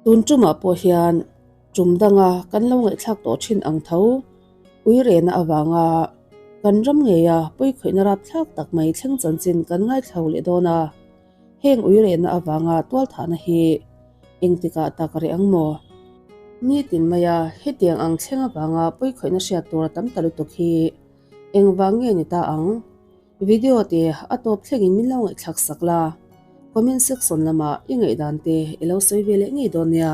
Tun tumah pawh hian tum danga kan lo ngaihthlak tawh thin ang tho. Ui rehna avanga kan ram ngeia pawikhawihna rapthlak tak mai thleng chanchin kan ngaithla leh dawn a. Heng ui rehna avanga tualthahna hi engtikah tak reh ang maw? Nitin maia hetiang ang thleng avanga pawikhawihna hriat tur a tam ta lutuk hi engvang nge ni ta ang? Video te a tawp thlengin min lo ngaihthlak sak la, comment section lamah i ngaihdan te i lo sawi ve leh ngei dawn nia.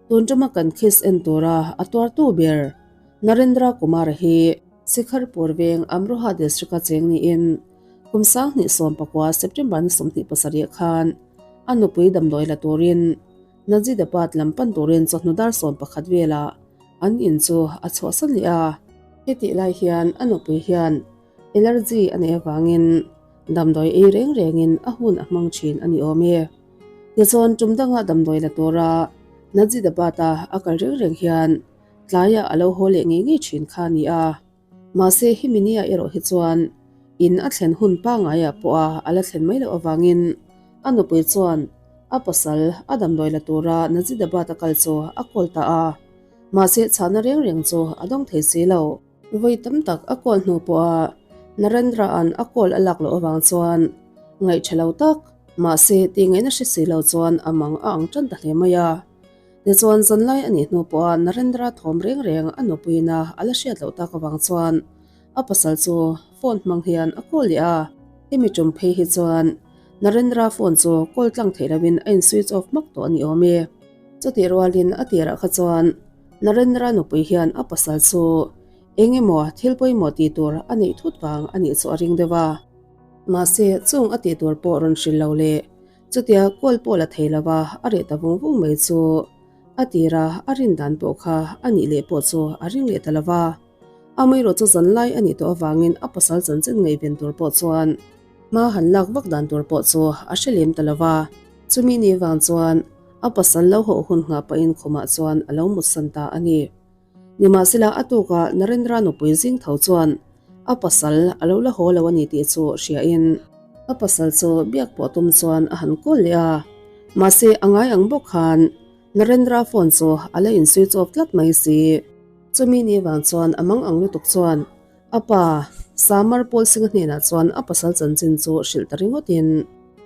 Tun tuma kan case en tura a tuartu ber Narendra Kumar-a hi Sikharpur veng Amroha district-a cheng niin kum 2019 September ni 27 khan a nupui damdawi la turin Najidabad lam pan turin chawhnu dar 11 velah an in chu a chhuahsan leh a. Hetih lai hian a nupui hian allergy a neih avangin damdawi ei reng rengin a hun a hmang thin a ni awm e. Tichuan tum danga damdawi la tura Najidabad-a a kal reng reng hian tlaiah a lo haw leh ngei ngei thin kha a ni a. Mahse hemi nia erawh hi chuan in a thlen hun pangaiah pawha a la thlen mai loh avangin a nupui chuan a pasal a damdawi la tura Najidabad a kal chu a kawl ta a. Mahse chhahna reng reng chu a dawng thei si lo. Vawi tam tak a kawl hnu pawha Narendra-a'n a kawl a lak loh avang chuan ngaih tha lo tak, mahse tih ngaihna hre si lo chuan a mang a ang tan ta hle mai a. Tichuan zanlai a nih hnu pawha Narendra thawm reng reng a nupuiina a la hriat loh tak avang chuan a pasal chu phone hmang hian a call leh a. Hemi tum phei hi chuan Narendra phone chu call tlang theih loin a in switch off hmak tawh a ni awm e. Chutih rualin a tirah kha chuan Narendra nupui hian a pasal chu eng emaw thil pawimawh tih tur a neih thut vang a nih chu a ring deuh a. Mahse chung a tih tur pawh rawn hrilh lo leh Chutia kawl pawh la thei lova a reh ta vung vung mai chu a tira a rin dan pawh kha a nih leh pawh chu a ring leh ta lova. Amaherawh chu zan lai a nih tawh avangin a pasal chanchin ngaihven tur pawh chuan hma han lak vak dan tur pawh chu a hre lem ta lova. Chumi ni vang chuan a pasal lo hawh hun nghah pahin khumah chuan a lo mutsan ta a ni. Nimahsela a tukah Narendra nupui zing tho chuan a pasal a lo la haw lo a ni tih chu hriain a pasal chu biak pawh tum chuan a han kawl leh a. Mahse a ngai ang bawk khan Narendra phone chu a la in switch off tlat mai si. Chumi ni vang chuan a mang ang lutuk chuan a pa Samar Paul Singh-a hnenah chuan a pasal chanchin chu hrilh ta ringawtin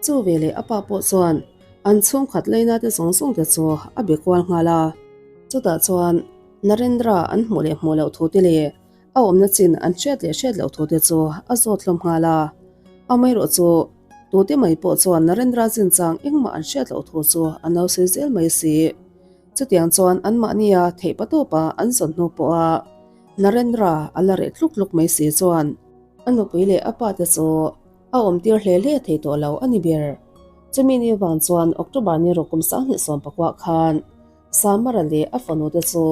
chu veleh a pa pawh chuan an chhungkhat laina te zawng zawng te chu a be kual nghal a. Chutah chuan Narendra an hmuh leh hmuh loh thu te leh a awmna chin an hriat leh hriat loh thu te chu a zawt hlawm nghal a. Amaherawh chu tute mai pawh chuan Narendra chinchang engmah an hriat loh thu chu a no sawi zel mai si. Chutiang chuan anmahnia theih patawpa an zawn hnu pawha Narendra a la reh tluk tluk mai si chuan a nupui leh a pa te chu a awmtir hle hle thei tawh lo a ni ber. Chumi ni vang chuan October ni rawk kum 2019 khan Samara leh a fanu te chu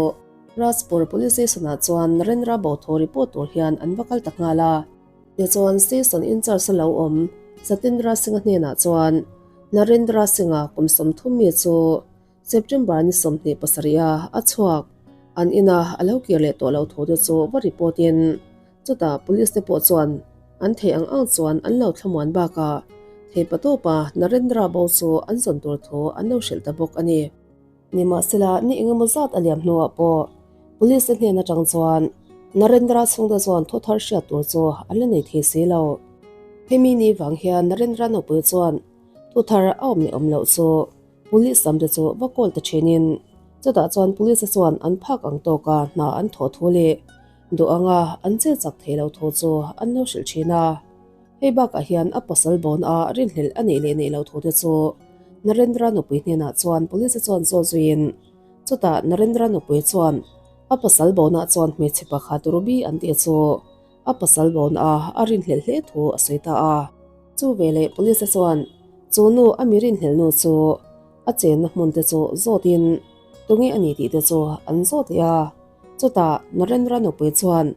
Rajpur Police Station-ah chuan Narendra Botho report tur hian an va kal ta nghal a. Tichuan Station in-charge a lo awm Satendra Singh-a hnenah chuan Narendra Singh-a kum 30 mi chu September ni 27 a a chhuak an ina a lo kir leh tawh lo thu te chu va report in chutah police te pawh chuan an theih ang ang chuan an lo thlamuan bakah theihpatawpa Narendra bo chu an zawn tur thu an lo hrilh ta bawk a ni. Nimahsela ni engemaw zat a liam hnuah pawh police te hnen atang chuan Narendra chhungte chuan thu thar hriat tur chu an la nei thei si lo. Hemi ni vang hian Narendra nupui chuan thu thar a awm leh awm loh chu Police lam te chu va call ta thinin chutah chuan police te chuan an phak ang tawka hna an thawh thu leh duh anga an che chak thei lo thu chu an lo hrilh thin a. Hei bakah hian a pasal bawn a rinhlelh a neih leh neih lo thu te chu Narendra nupui hnenah chuan police te chuan zawt zuiin chutah Narendra nupui chuan a pasal bawnah chuan hmeichhe pakhat Ruby an tih chu a pasal bawn a a rinhlelh hle thu a sawi ta a. Chu veleh police te chuan chu nu a mi rinhlelh nu chu a chenna hmun te chu zawtin tunge a ni tih te chu an zawt leh a. Chutah Narendra nupui chuan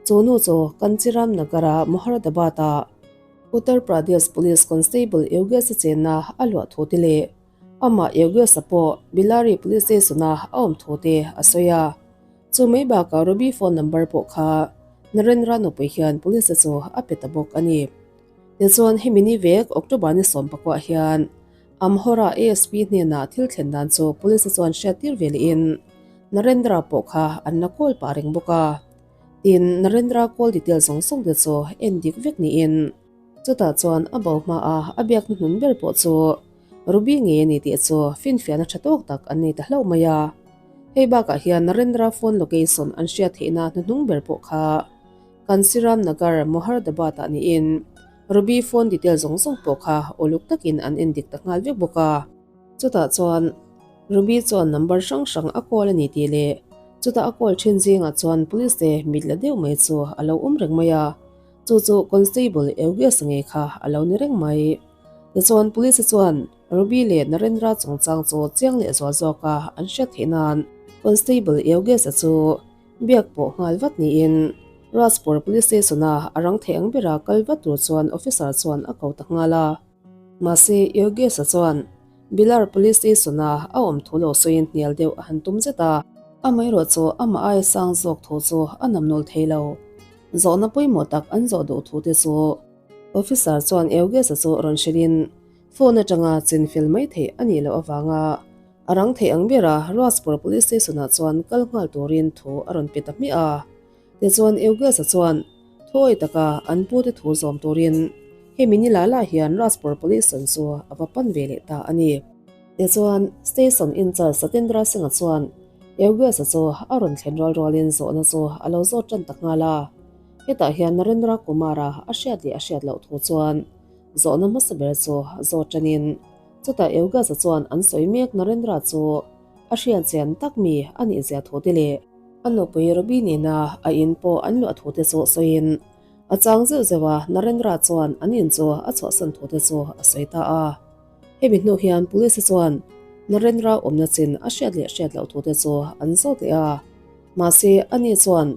chu nu chu Kanchiram Nagar-a Moharadabad-a Uttar Pradesh Police Constable Yogesh-a chenna a luah thu te leh amah Yogesh-a pawh Bilari Police Station-a a awm thu te a sawi a. Chu mai bakah Ruby phone number pawh kha Narendra nupui hian police-te chu a pe ta bawk a ni. Tichuan hemi ni vek October ni 14 hian. Amhora ASP hnenah thil thlen dan chu police te chuan hriattir ve lehin Narendra pawh kha an la kawl pah reng bawk a. Tin, Narendra call detail zawng zawng te chu en dik vek niin chutah chuan a bo hma a a biak hnuhnun ber pawh chu Ruby ngei a ni tih chu finfiahna tha tawk tak an nei ta hlauh mai a. Hei bakah hian Narendra phone location an hriat theihna hnuhnung ber pawh kha Kansiram Nagar Mohardabad-ah niin Ruby phone detail zawng zawng pawh kha uluk takin an en dik ta nghal vek bawk a. Chutah chuan Ruby chuan number hrang hrang a call a ni tih leh chutah a call thin zingah chuan police te mit la deuh mai chu a lo awm reng mai a, chu chu Constable Euges ngei kha a lo ni reng mai. Tichuan police chuan Ruby leh Narendra chungchang chu chiang leh zual zawka an hriat theih nan Constable Euges-a chu Biak pawh nghal vat niin Rajpur Police Station-a a rang thei ang bera kal vat tur chuan officer chuan a ko ta nghal a. Mahse, Yogesh-a chuan Bilar Police Station-a a awm thu lo sawiin hnial deuh a han tum zet a. Amaherawh chu amah aia sang zawk thu chu a namnul thei lo. Zawhna pawimawh tak an zawh duh thu te chu officer chuan Yogesh-a chu rawn hrilhin phone atanga chinfel mai theih a nih loh avanga A rang thei ang ber a, Rajpur Police Station-ah chuan kal nghal turin thu a rawn pe ta hmiah a. Tichuan Euges-a chuan thuawi taka an pute thu zawm turin hemi ni la la hian Rajpur Police Station chu a va pan ve leh ta a ni. Tichuan Station in-charge Satendra Singh-a chuan Euges-a chu a rawn thlen rual rualin zawhna chu a lo zawt tan ta nghal a. Hetah hian Narendra Kumar-a a hriat leh a hriat loh thu chuan zawhna hmasa ber chu zawt tanin, Chutah Eugas-a chuan an sawi mek Narendra chu a hriat chian tak mi a nih zia thu te leh a nupui Ruby nena a in pawh an luah thu te chu sawiin a chang zeuh zeuh a, Narendra chuan an in chu a chhuahsan thu te chu a sawi ta a. Hemi hnu hian police chuan Narendra awmna chin a hriat leh hriat loh thu te chu an zawt leh a, mahse ani chuan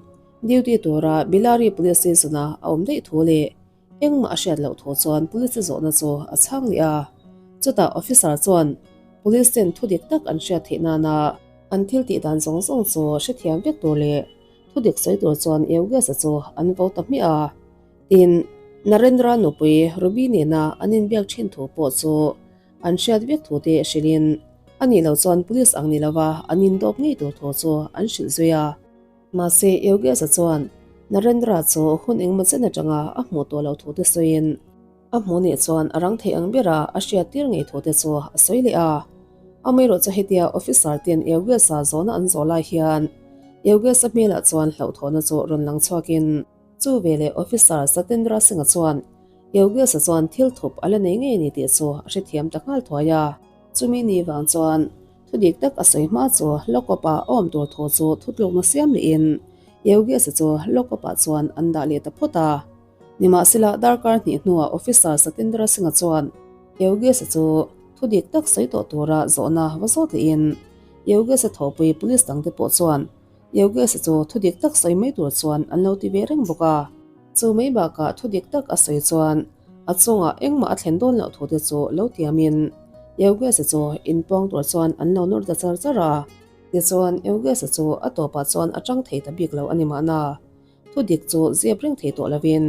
duty tura Bilari police station-a a awm daih thu leh Engmah a hriat loh thu chuan police zawhna chu a chhang leh a. Chutah officer chuan police ten thu dik tak an hriat theih nana an thil tih dan zawng zawng chu hrethiam vek tur leh thu dik sawi tur chuan Yogesh-a chu an vo ta hmiah a. Tin, Narendra nupui Ruby nena an inbiak thin thu pawh chu an hriat vek thu te hrilhin a nih loh chuan police ang ni lova an indawp ngei tur thu chu an hrilh zui a. Mahse, Yogesh-a chuan Narendra chu hun engmaw chen atanga a hmuh tawh loh thu te sawiin, a hmuh nih chuan a rang thei ang bera a hriat tir ngei thu te chu a sawi leh a. Amaherawh chu hetia officer ten Yogesh-a zawhna an zawh lai hian Yogesh-a hmelah chuan hlauhthawhna chu rawn lang chhuakin, chu veleh officer Satendra Singh-a chuan Yogesh-a chuan thil thup a la nei ngei a ni tih chu a hrethiam ta nghal thuai a. Chumi ni vang chuan Thu dik tak a sawi hma chu Lockup-ah a awm tur thu chu thutlukna siam lehin Yogesh-a chu Lockup-ah chuan an dah leh ta phawt a. Nimahsela darkar hnih hnuah Officer Satendra Singh-a chuan Yogesh-a chu thu dik tak sawi tawh tura zawhna va zawt lehin Yogesh-a thawhpui police dangte pawh chuan Yogesh-a chu thu dik tak sawi mai tur chuan an lo ti ve reng bawk a. Chu mai bakah thu dik tak a sawi chuan a chungah engmah a thlen dawn loh thu te chu lo tiamin Yogesh-a chu inpawng tur chuan an lo nawr ta char char a. Tichuan Yogesh-a chu a tawpah chuan a tang thei ta bik lo a ni mahna. Thu dik chu zep reng thei tawh lovin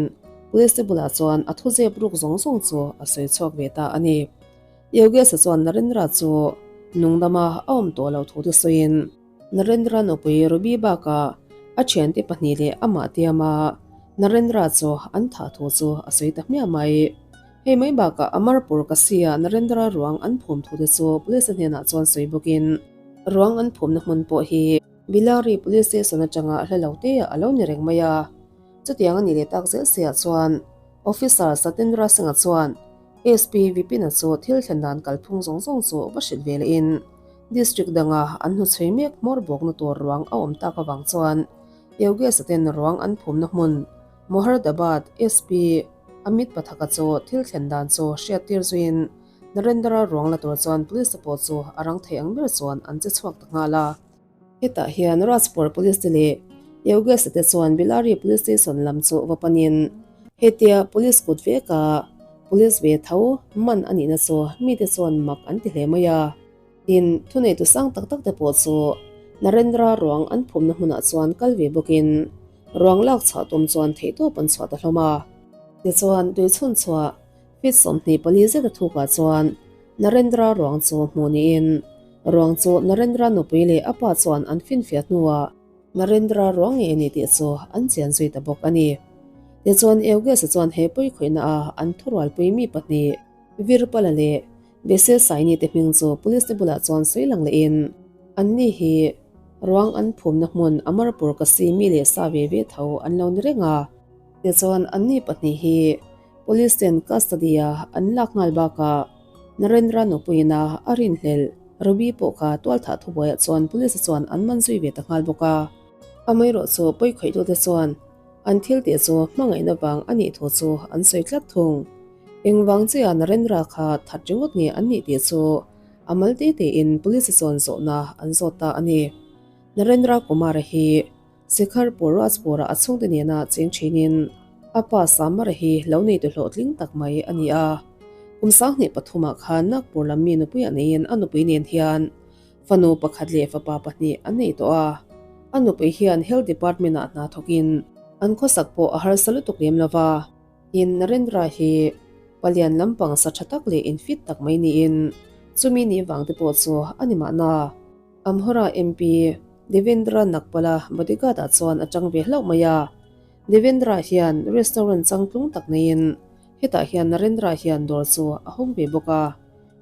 police te bulah chuan a thu zep ruk zawng zawng chu a sawi chhuak ve ta a ni. Yogesh-a chuan Narendra chu nungdama a awm tawh loh thu te sawiin, Narendra nupui Ruby bakah a thiante pahnih leh amah tiama Narendra chu an thah thu chu a sawi ta hmiah mai. Hei mai bakah Amarpur Kasi-ah Narendra ruang an phum thu te chu police hnenah chuan sawi bawkin ruang an phumna hmun pawh hi Bilari Police Station atanga hla lo te a lo ni reng mai a. Chutiang a nih leh tak zel siah chuan Officer Satendra Singh-a chuan SP Vipin-a chu thil thlen dan kalphung zawng zawng chu va hrilh ve lehin District danga an hnuchhui mek hmawr bawkna tur ruang a awm tak avang chuan Yogesh-a ten ruang an phumna hmun Mohardabad SP Amit Pathak-a chu thil thlen dan chu hriattir zuiin Narendra ruang la tur chuan police te pawh chu a rang thei ang ber chuan an che chhuak ta nghal a. Hetah hian Rajpur Police te leh Yogesh-a te chuan Bilari Police Station lam chu va panin hetia police kut veka police ve tho man a nihna chu mite chuan mak an ti hle mai a. Tin, thuneitu sang tak tak te pawh chu Narendra ruang an phumna hmunah chuan kal ve bawkin ruang lak chhuah tum chuan theihtawp an chhuah ta hlawm a. Tichuan, tuichhun chhuah feet 24 zet a thukah chuan. Narendra ruang chu hmuh niin ruang chu Narendra nupui leh a pa chuan an finfiah hnuah Narendra ruang ngei a ni tih chu an chian zui ta bawk a ni. Tichuan Yogesh-a chuan he pawikhawihna a an thurualpui mi pahnih Virpala leh Bese Saini te hming chu police te bulah chuan sawi lang lehin anni hi ruang an phumna hmun Amarpur Kasi mi leh sa ve ve tho an lo ni reng a. Tichuan anni pahnih hi police ten custody a an lak nghal bakah Narendra nupuiin a a rinhlelh Ruby pawh kha tualthah thubuaiah chuan police chuan an man zui ve ta nghal bawk a. Amaherawhchu pawikhawih-tute chuan An thil tih chu hmangaihna vang a nih thu chu an sawi tlat thung. Engvang chiah Narendra kha that ringawt nge an nih tih chu a mal te tein police chuan zawhna an zawt ta a ni. Narendra Kumar-a hi Sikharpur Rajpur-ah a chhungte nena cheng thinin a pa Samar-a hi lo neitu hlawhtling tak mai a ni a. Kum 2003ah khan Nagpur lam mi nupuiah neiin a nupui nen hian Fanu pakhat leh fapa pahnih an nei tawh a, a nupui hian Health Department ah hna thawkin an khawsak pawh a harsa lutuk lem lo va. Tin, Narendra hi palian lampang sa tha tak leh infit tak mai niin chumi ni vang te pawh chu a ni mahna. Amhora MP Devendra Nagpala bodyguard ah chuan a tang ve hlauh mai a. Devendra hian restaurant changtlung tak neiin hetah hian Narendra hian dawr chu a hawng ve bawk a.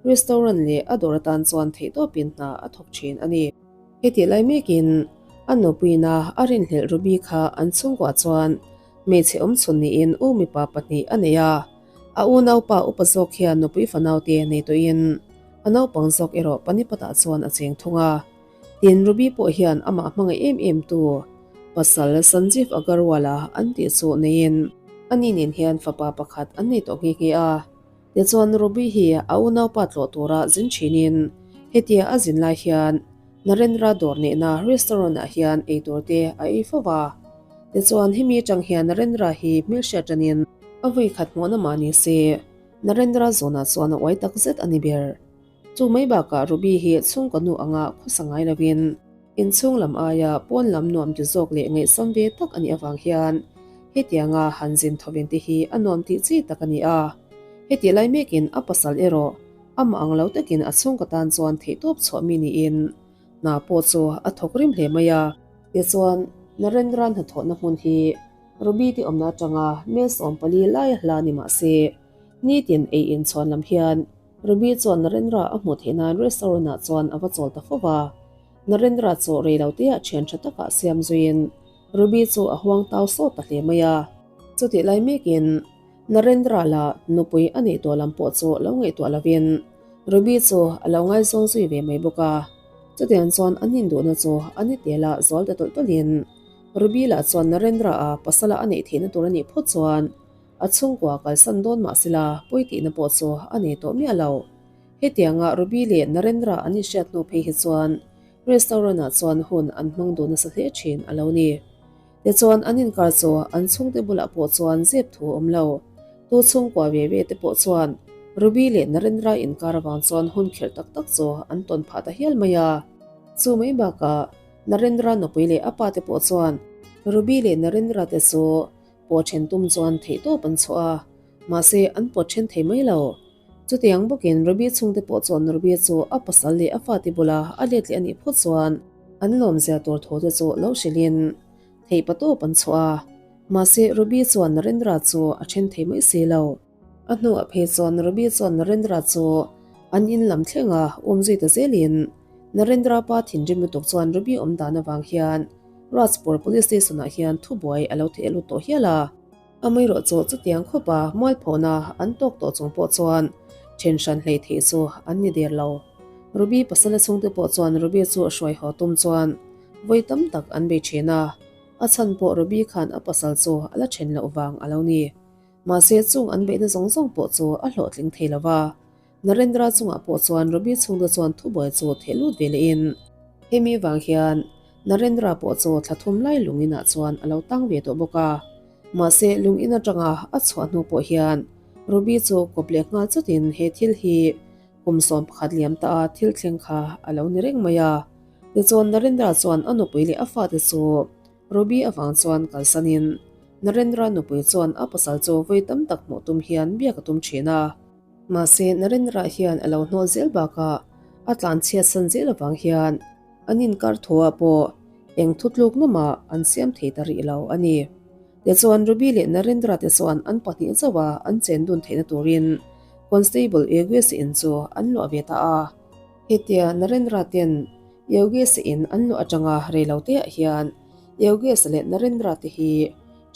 Restaurant leh a dawr atan chuan theihtawpin hna a thawk thin a ni. Hetih lai mekin a nupuina a rinhlelh Ruby kha an chhungkuah chuan hmeichhe awmchhun niin u mipa pahnih a nei a. A unaupa upa zawk hian nupui fanaute nei tawhin a naupang zawk erawh Panipat-ah chuan a cheng thung a. Tin, Ruby pawh hian amah hmangaih em em tu pasal Sanjeev Agarwal-a an tih chu neiin ani nen hian fapa pakhat an nei tawh nghe nghe a. Tichuan Ruby hi a unaupa tlawh tura zin thinin hetia a zin lai hian Narendra dawr nehna restaurant ah hian eitur te a ei fo va. Tichuan hemi atang hian Narendra hi hmelhriat tanin a vui khat hmuhna mah ni se Narendra zawnah chuan a uai tak zet a ni ber. Chu mai bakah Ruby hi chhungkaw nu anga khawsa ngai lovin inchhung lam aia pawn lam nuam ti zawk leh ngaihsam ve tak a nih avang hian hetianga han zin thovin te hi a nuam tih chi tak a ni a. Hetih lai mekin a pasal erawh amah ang lo takin a chhungkaw tan chuan theihtawp chhuah mi niin hna pawh chu a thawk rim hle mai a. Tichuan, Narendra hnathawhna hmun hi Ruby te awmna atanga mel 14 laia hla ni mah se, nitin ei inchhuan lam hian Ruby chuan Narendra a hmuh theih nan restaurant ah chuan a va chawl ta fo va. Narendra chu rei lo te ah thian tha takah siam zuiin Ruby chu a huang tau sawt ta hle mai a. Chutih lai mekin Narendra la nupui a neih tawh lam pawh chu lo ngaihtuah lovin Ruby chu a lo ngaizawng zui ve mai bawk a. Chutiang chuan an induhna chu a ni tel a zual ta tawlh tawlhin Ruby lah chuan Narendra a pasala a neih theihna tur a nih phawt chuan A chhungkua kalsan dawn mah sela pawi tihna pawh chu a nei tawh miah lo. Hetianga Ruby leh Narendra an inhriat hnu phei hi chuan restaurant-ah chuan hun an hmang duh nasa hle thin a lo ni. Tichuan an inkar chu an chhungte bulah pawh chuan zep thu a awm lo. Tu chhungkua ve ve te pawh chuan Ruby leh Narendra inkar avang chuan hun kherh tak tak chu an tawn phah ta hial mai a. Chu mai bakah Narendra nupui leh a pa te pawh chuan Ruby leh Narendra te chu Pawh then tum chuan theihtawp an chhuah a, mahse an pawt then thei mai lo. Chutiang bawkin Ruby chhungte pawh chuan Ruby chu a pasal leh a fate bula a let leh a nih phawt chuan an lawmzia tur thu te chu lo hrilhin theihpa tawp an chhuah a, mahse Ruby chuan Narendra chu a then thei mai si lo. A hnuah phei chuan Ruby chuan Narendra chu an in lam thlenga awm zui ta zelin Narendra pa thinrim lutuk chuan Ruby awm dan avang hian Rajpur Police Station ah hian thubuai a lo theh lut tawh hial a. Amaherawhchu chutiang khawpa mualphawhna an tawk tawh chung pawh chuan then hran hlei theih chu an ni der lo. Ruby pasala chhungte pawh chuan Ruby chu a hruai haw tum chuan vawi tam tak an bei thin a, a chhan pawh Ruby khan a pasal chu a la then loh vang a lo ni. Mahse chung an beihna zawng zawng pawh chu a hlawhtling thei lo va. Narendra chungah pawh chuan Ruby chhungte chuan thubuai chu theh lut ve lehin hemi vang hian Narendra pawh chu thla thum lai lung inah chuan a lo tang ve tawh bawk a. Mahse lung in atanga a chhuah hnu pawh hian Ruby chu kawp leh nghal chutin he thil hi kum 11 liam ta a thil thleng kha a lo ni reng mai a. Tichuan Narendra chuan a nupui leh a fate chu Ruby avang chuan kalsanin Narendra nupui chuan a pasal chu vawi tam tak hmuh tum hian biak a tum thin a. Mahse, Narendra hian a lo hnawh zel bakah a tlanchhiat san zel avang hian an inkar thuah pawh eng thutlukna mah an siam thei ta rih lo a ni. Tichuan, Ruby leh Narendra te chuan an pahnih zauha an chen dun theihna turin Constable Yogesh in chu an luah ve ta a. Hetia Narendra ten Yogesh in an luah atanga reiloteah hian Yogesh leh Narendra te hi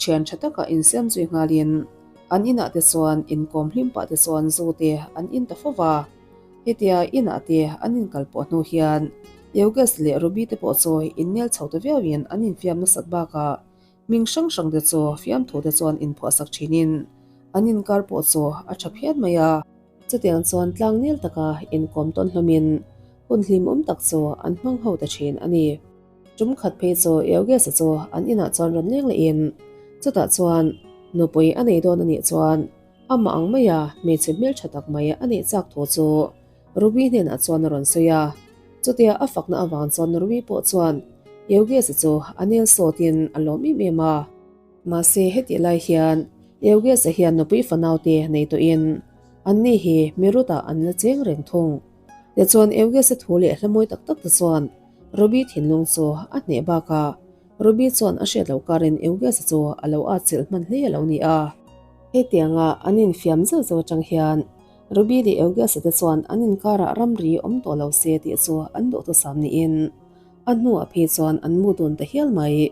thian tha taka insiam zui nghalin an inah te chuan inkawm hlim pah te chuan zu te an in ta fo va. Hetia inah te an inkal pawh hnu hian Yogesh leh Ruby te pawh chu innel chho ta viauin an infiam nasat bakah hming hrang hrang te chu fiamthu te chuan inphuahsak thinin an inkar pawh chu a tha phian mai a. Chutiang chuan tlangnel taka inkawm tawn hlawmin hun hlimawm tak chu an hmang ho ta thin a ni. Tum khat phei chu Yogesh-a chu an inah chuan rawn leng lehin chutah chuan nupui a nei dawn a nih chuan amah ang maia hmeichhe hmeltha tak mai a neih chak thu chu Ruby hnenah chuan a rawn sawi a. Chutia a fakna avang chuan Ruby pawh chuan Yogesh-a chu a nel sawtin a lawm em em a. Mahse hetih lai hian Yogesh-a hian nupui fanaute nei tawhin anni hi Meerut-ah an la cheng reng thung. Tichuan Yogesh-a thu leh hla mawi tak tak te chuan Ruby thinlung chu a hneh bakah Ruby chuan a hriat loh karin Euges-a chu a lo atchilh hman hle a lo ni a. Hetianga an infiam zeuh zeuh atang hian Ruby leh Euges-a te chuan an inkarah ramri awm tawh lo se tih chu an duhthusam niin a hnuah phei chuan an mu dun ta hial mai.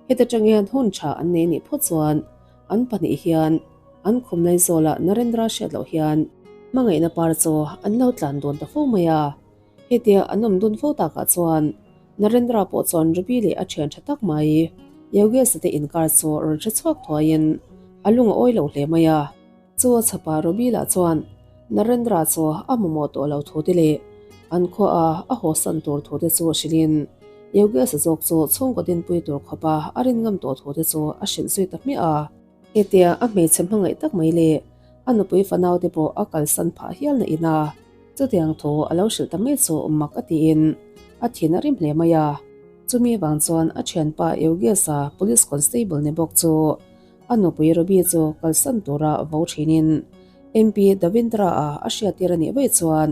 Heta tang hian hun tha an nei nih phawt chuan an pahnih hian an khum Laizawl-ah Narendra hriat loh hian hmangaihna par chu an lo tlan dun ta fo mai a. Hetia an awm dun fo takah chuan Narendra pawh chuan Ruby leh a thian tha tak mai Yogesh-a te inkar chu rawn hre chhuak thuaiin a lung a awi lo hle mai a. Chu a chhapa Ruby lah chuan Narendra chu a mamawh tawh lo thu te leh an khua a a hawsan tur thu te chu hrilhin Yogesh-a zawk chu chhungkaw dinpui tur khawpa a rin ngam tawh thu te chu a hrilh zui ta hmiah a. Hetia a hmeichhe hmangaih tak mai leh a nupui fanau te pawh a kalsan phah hial na ina chutiang thu a lo hrilh ta mai chu mak a tiin a thin a rim hle mai a. Chumi vang chuan a thianpa Eugius-a police constable ni bawk chu a nupui Ruby chu kalsan tura vo thinin MP Davindra-a a hriattir a nih vaih chuan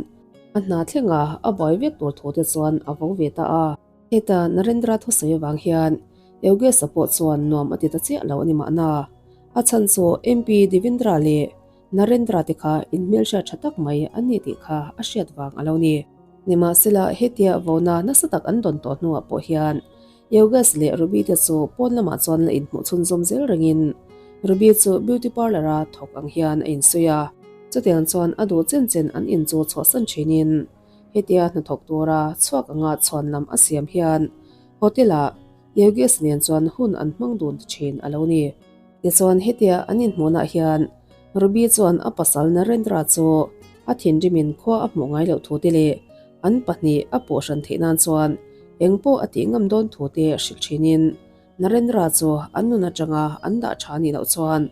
a hna thlenga a buai vek tur thu te chuan a vo ve ta a. Heta Narendra thusawi avang hian Yogesh-a pawh chuan nuam a ti ta chiah lo a ni mahna. A chhan chu MP Devendra leh Narendra te kha inhmelhriat tha tak mai an ni tih kha a hriat vang a lo ni. Nimahsela, hetia vona nasa tak an dawn tawh hnuah pawh hian Yogesh leh Ruby te chu pawn lamah chuan la inhmuh chhunzawm zel rengin Ruby chu beauty parlour-a thawk ang hian a insawi a. Chutiang chuan a duh chen chen an in chu chhuahsan thinin Hetia hnathawk tura chhuak anga chhuan lam a siam hian hotel-ah Yogesh nen chuan hun an hmang dun ta thin a lo ni. Tichuan hetia an inhmuhnah hian Ruby chuan a pasal Narendra chu a thinrimin khua a hmuh ngai loh thu te leh an pahnih a pawh hran theih nan chuan eng pawh a tih ngam dawn thu te hrilh thinin Narendra chu an nun atanga an dah tha nih loh chuan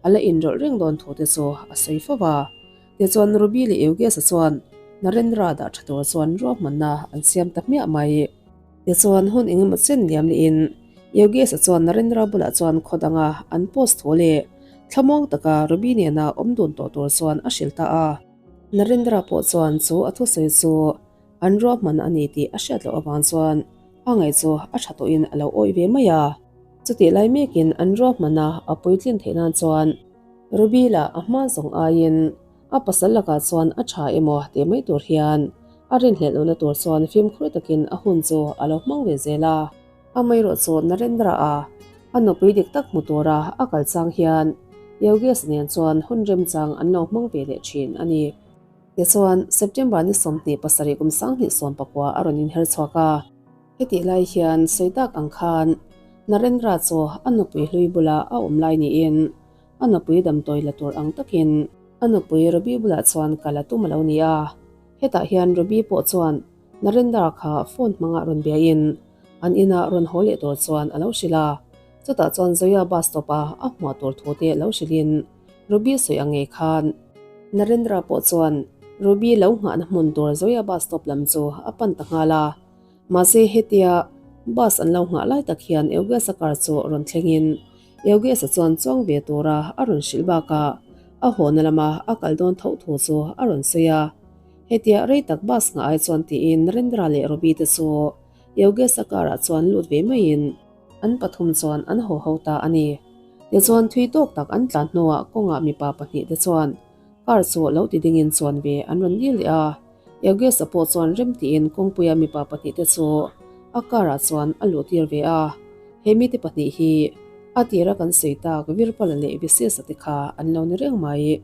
a la inrawlh reng dawn thu te chu a sawi fo va. Tichuan Ruby leh Yogesh-a chuan Narendra dah tha tur chuan ruahmanna an siam ta hmiah mai. Tichuan hun engemaw chen liam lehin Yogesh-a chuan Narendra bulah chuan khaw danga an post thu leh thlamuang taka Ruby nena awm dun tawh tur chuan a hrilh ta a. Narendra pawh chuan chu a thusawi chu an ruahman a ni tih a hriat loh avang chuan a ngaih chu a tha tawhin a lo awih ve mai a. Chutih lai mekin an ruahmana a puitlin theih nan chuan Ruby lah a hma zawng aiin a pasal lakah chuan a tha emaw tih mai tur hian a rinhlelh lohna tur chuan fimkhur takin a hun chu a lo hmang ve zel a. Amaherawh chu Narendra-a a nupui dik tak hmu tura a kal chang hian Yogesh nen chuan hun remchang an lo hmang ve leh thin a ni. Tichuan, September ni 27 kum 2019 a rawn inher chhuak a. Hetih lai hian sawi tak ang khan Narendra chu a nupui hlui bula a awm lai niin a nupui damtawi la tur ang takin a nupui Ruby bulah chuan kal a tum a lo ni a. Hetah hian Ruby pawh chuan Narendra kha phone hmangah rawn biain an inah rawn haw leh tur chuan a lo hrilh a. Chutah chuan Zoya bus stop a a hmuah tur thu te lo hrilhin Ruby sawi ang ngei khan Narendra pawh chuan Ruby lo nghahna hmun tur Zoya bus stop lam chu a pan ta nghal a. Mahse hetia bus an lo nghah lai tak hian Eugiasa car chu rawn thlengin Eugiasa chuan chuang ve tura a rawn hrilh bakah a hawna lama a kal dawn tho thu chu a rawn sawi a. Hetia rei tak bus nghah ai chuan tiin Narendra leh Robbie te chu Yogesh-a car ah chuan lut ve maiin an pathum chuan an haw ho ta a ni. Tichuan thui tawk tak an tlan hnuah kawngah mipa pahnihte chuan car chu lo ti dingin chuan ve an rawn dil leh a. Yogesh-a pawh chuan rem tiin kawngpuia mipa pahnihte chu a car ah chuan a luh tir ve a. He mite pahnih hi a tira kan sawi tak Virpala leh Visesa te kha an lo ni reng mai.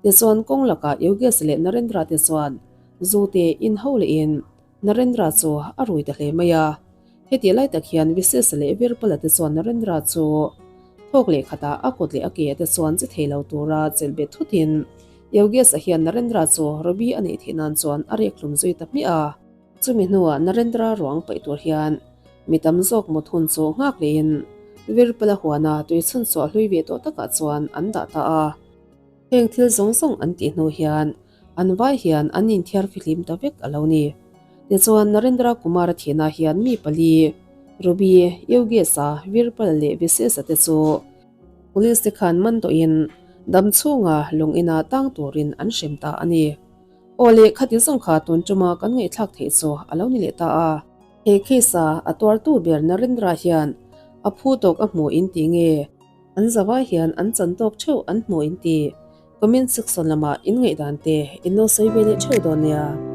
Tichuan kawng lakah Yogesh leh Narendra te chuan zu te in ho lehin Narendra chu a rui ta hle mai a. Heti lai tak hian Visesa leh Virpala te chuan Narendra chu thawk leh khatah a kut leh a ke te chuan che thei lo tura chelh bet thutin Yogesh-a hian Narendra chu Robbie a neih theih nan chuan a rek hlum zui ta hmiah a. Chumi hnuah Narendra ruang paih tur hian mi tam zawk mut hun chu nghak lehin Virpala huana tui chhun chhuah hlui ve tawh takah chuan an dah ta a. Heng thil zawng zawng an tih hnu hian an vai hian an inthiar fihlim ta vek a lo ni. Tichuan Narendra Kumar-a thihna hian mi pali, Ruby, Yogesh-a, Virpala leh Visesa te chu Police te khan man tawhin dam chhunga lung ina tang turin an hrem ta a ni. Aw leh khati zawng kha tun tuma kan ngaihthlak theih chu a lo ni leh ta a. He case-a a tuartu ber Narendra hian a phu tawk a hmu in ti nge? An zavai hian an chan tawk theuh an hmu in ti. Comment section lamah in ngaihdan te in lo sawi ve leh theuh dawn nia.